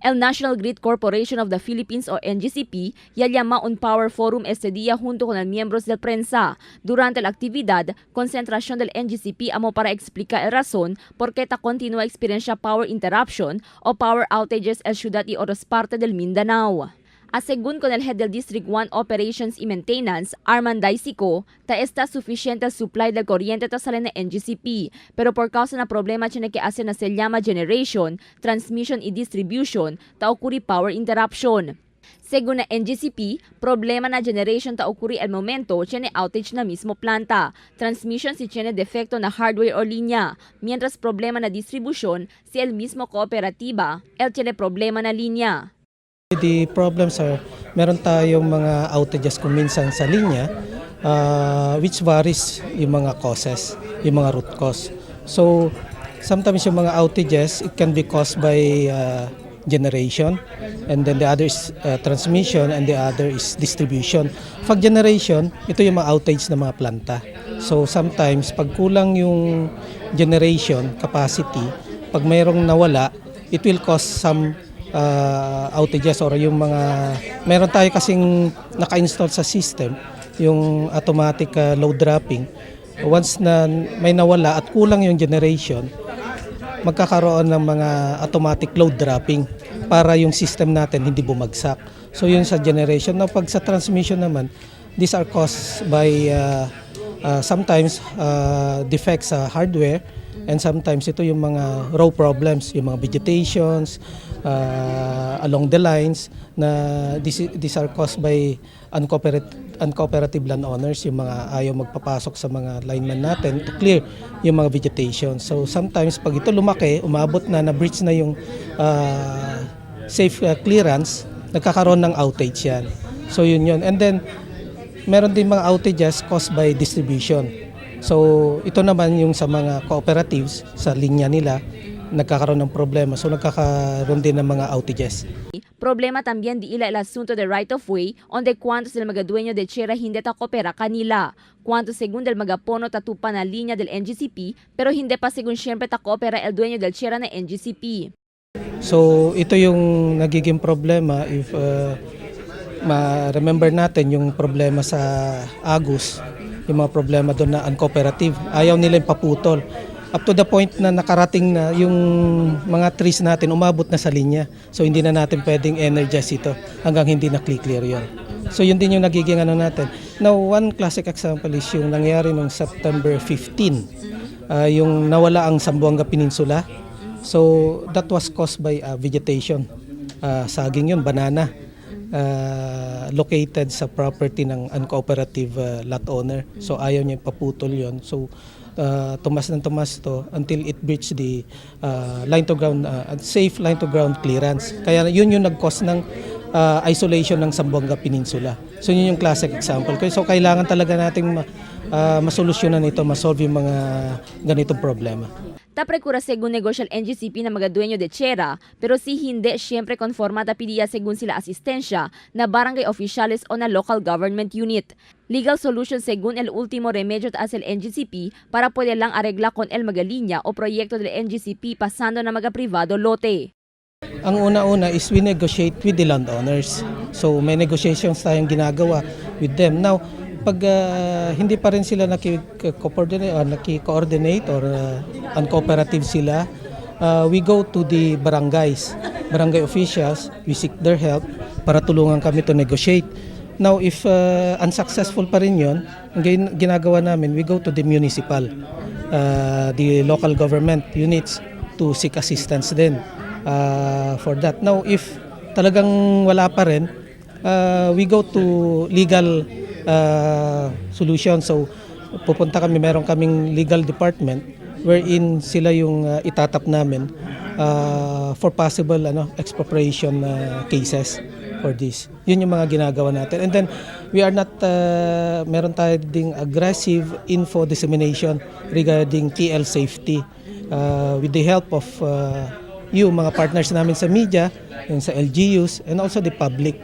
El National Grid Corporation of the Philippines o NGCP ya llama un Power Forum este día junto con el miembros del prensa. Durante la actividad, concentración del NGCP amo para explicar el razón por qué ta continua experiencia power interruption o power outages en ciudad y otras partes del Mindanao. A según con el head del District 1 Operations y Maintenance, Armand Daisico, ta está suficiente el supply del corriente ta sale na NGCP, pero por causa na problema tiene que hacer na se llama generation, transmission y distribution, ta ocurri power interruption. Según na NGCP, problema na generation ta ocurri el momento tiene outage na mismo planta. Transmission si tiene defecto na hardware o linya, mientras problema na distribution si el mismo cooperativa, el tiene problema na linya. The problems are, meron tayong mga outages kung minsan sa linya, which varies yung mga causes, yung mga root cause. So, sometimes yung mga outages, it can be caused by generation, and then the other is transmission, and the other is distribution. Pag generation, ito yung mga outage ng mga planta. So, sometimes, pag kulang yung generation capacity, pag mayroong nawala, it will cause some outages or yung mga meron tayo kasing naka-install sa system yung automatic load dropping. Once na may nawala at kulang yung generation, magkakaroon ng mga automatic load dropping para yung system natin hindi bumagsak. So yun sa generation. Now pag sa transmission naman, these are caused by sometimes defects sa hardware and sometimes ito yung mga raw problems, yung mga vegetations along the lines na these are caused by uncooperative landowners, yung mga ayaw magpapasok sa mga lineman natin to clear yung mga vegetation. So sometimes pag ito lumaki, umabot na, na-breach na yung safe clearance, nagkakaroon ng outage yan. So yun yun. And then, meron din mga outages caused by distribution. So ito naman yung sa mga cooperatives, sa linya nila, nagkakaroon ng problema. So nagkakaroon din ng mga outages. Problema también di ila el asunto de right of way, onde cuantos del mga dueño de tierra hindi ta coopera kanila. Cuanto según del mga pono tatupa na linya del NGCP, pero hindi pa según siempre ta coopera el dueño del tierra na NGCP. So ito yung nagiging problema if ma-remember natin yung problema sa Agus, yung mga problema doon na uncooperative. Ayaw nila yung paputol. Up to the point na nakarating na yung mga trees natin umabot na sa linya. So hindi na natin pwedeng energize ito hanggang hindi na clear yon. So yun din yung nagiging ano natin. Now, one classic example is yung nangyari noong September 15. Yung nawala ang Zamboanga Peninsula. So that was caused by vegetation. Saging yun, banana. Located sa property ng uncooperative lot owner. So ayaw niya paputol yon. So tumas ng tumas to until it breached the line to ground safe line to ground clearance. Kaya yun yung nag-cause ng isolation ng Zamboanga Peninsula. So yun yung classic example. So kailangan talaga nating masolusyonan ito, masolve yung mga ganitong problema. Ta precura según negosyo el NGCP na mga dueño de tierra, pero si hindi siempre conforma ta pidiya según sila asistencia na barangay oficiales o na local government unit. Legal solution según el último remedio ta hace el NGCP para poder lang arregla con el mga linya o proyecto del NGCP pasando na mga privado lote. Ang una-una is we negotiate with the landowners. So may negotiations tayong ginagawa with them. Now, pag hindi pa rin sila nakiki-coordinate or naki-coordinate or uncooperative sila, we go to the barangays, barangay officials, we seek their help para tulungan kami to negotiate. Now, if unsuccessful pa rin yun, ang ginagawa namin, we go to the municipal, the local government units to seek assistance din for that. Now, if talagang wala pa rin, we go to legal solution. So, pupunta kami, meron kaming legal department wherein sila yung itatap namin for possible ano expropriation cases for this. Yun yung mga ginagawa natin. And then we are not meron tayo ding aggressive info dissemination regarding TL safety with the help of you mga partners namin sa media, yung sa LGUs and also the public.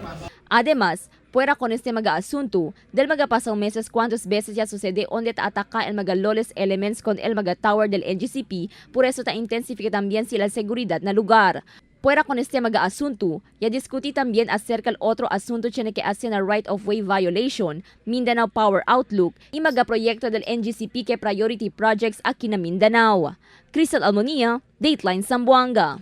Además, fuera con este mga asunto, del mga pasang meses cuantos veces ya sucede onde ta ataca el mga lawless elements con el mga tower del NGCP, por eso ta intensifica también sila seguridad na lugar. Fuera con este mga asunto, ya discutí también acerca el otro asunto tiene que hacer na right-of-way violation, Mindanao Power Outlook, y mga proyecto del NGCP que priority projects aquí na Mindanao. Crystal Almonia, Dateline Zamboanga.